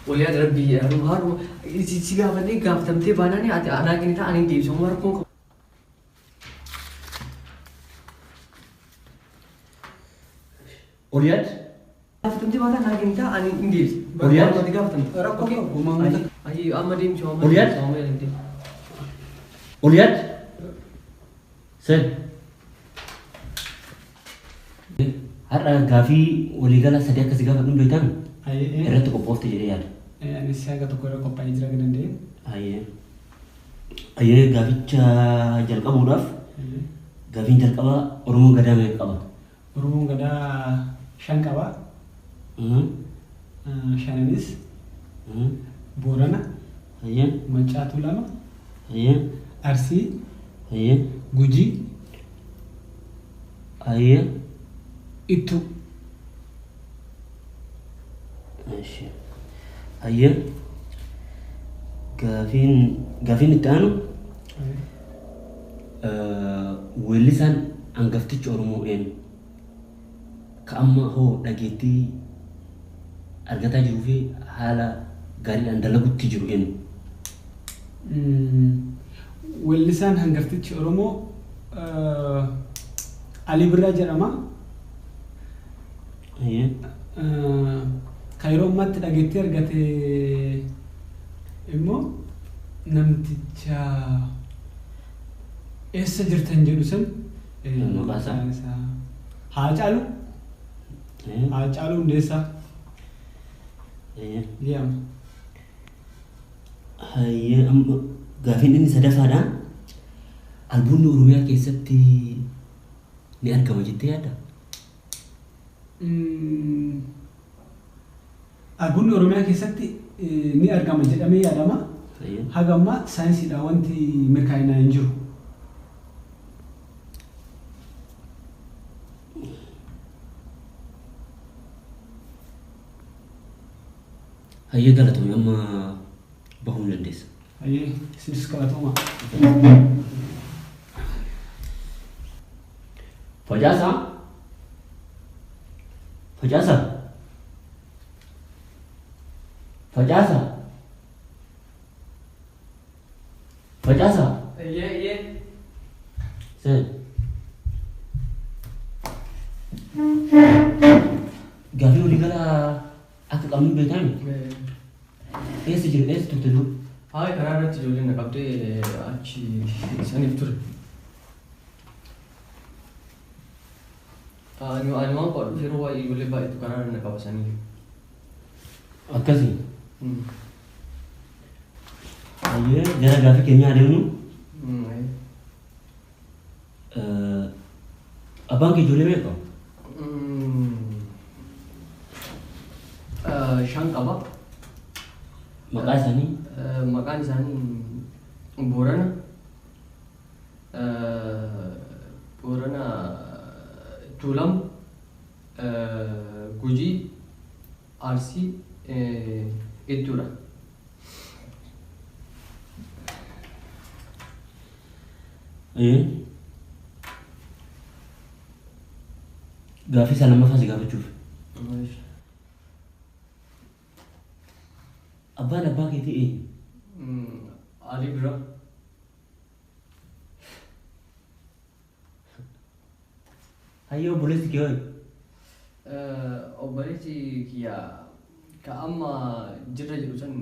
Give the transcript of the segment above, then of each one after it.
Waliyaa rabbii jedhamu haadhuma si gaafannee gaafatamtee baanaan ati anaa kennitaa ani hin deebisu amma rakkoon qabu. Oliyaad. Gaafatamtee baanaan anaa kennitaa ani hin deebisu. Oliyaad. Ati gaafatamte. Rakkoo qabu uumamuun takka. Ayi amma deemsi amma Oliyaad. deemsi amma deemsi. Oliyaad. Sen. Har'a gaafii waliigala sadii akkasii gaafadhu beektan Ayyee. irratti qophoofte jedhee yaada. Anis haga tokko irra qophaa'ee jira akka danda'e. Ayyee. Ayyee gaaficha jalqabuudhaaf gaafiin jalqabaa Oromoon gadaa meeqa qaba? Oromoon gadaa shan qaba. Shananis Boorana, Ayyee. Maccaa Tuulama, Ayyee. Arsii, Ayyee. Gujii, Ayyee. Ittuu. Eshi. Ayyee. Gaafiin itti aanu weellisaan hangaftichi Oromoo eenyu? Ka amma hoo dhageettii argataa jiruu fi haala gaariidhaan dalagutti jiru eenyu? Weellisaan hangaftichi Oromoo Alii Birraa jedhama. Ayyee. Kan yeroo ammaatti dhageettii argate immoo namticha eessa jirtan jedhu san Maqaa isaa? Haacaaluu Haacaaluu Hundeessaa Ayyee. jedhama. Hayyee amma gaafiin inni sadaffaadha. Albuudni Oromiyaa keessatti ni argama jettee yaadda? Albuudni Oromiyaa keessatti ni argama jedhamee yaadama. Ayyee. Haga ammaa saayinsiidhaan wanti mirkaa'inaa hin jiru. Hayyee galatoomi amma bahuu ni dandeessa. Hayyee isinis galatooma. Facaasaa? Facaasaa? Facaasaa? Facaasaa? Eyyee eyyee. Seen. Gaafii waliigalaa akka qabnu beekame eessa jiru eessa turte dur? Hayi karaa irratti ijoolleen na qabdee achi saniif ture. Ani waan qo'adhuuf yeroo baay'ee ijoollee baay'eetu karaa irra na qaba saniif. Akkasii. Hayyee gara gaafii keenyaa adeemnu. Abbaan kee ijoollee meeqa qaba? Shan qaba. Maqaa isaanii? Maqaan isaanii Boorana. Boorana Tuulama, Gujii, Arsii, Ittuudha. Gaafii isaa lammaffaa si gaafachuuf. Abbaan abbaa keetii eenyu? Alii Birraa. Hayyee obboleessi kee hoo? Obboleessi kiyya ka amma jirra jedhu san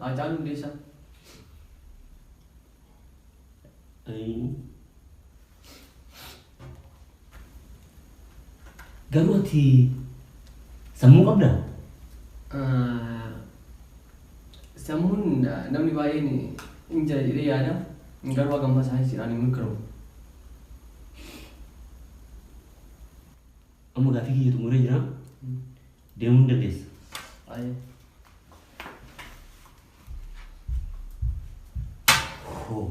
Haacaaluu Hundeessaa. Garuu ati sammuu qabdaa? Sammuun namni baay'een hin jira jedhee yaada. Garuu haga ammaa saayinsiidhaan hin mirkanoofne. Amma gaafii kiyya xumuree jira. Deemuu ni dandeessa. Aye. Hoo.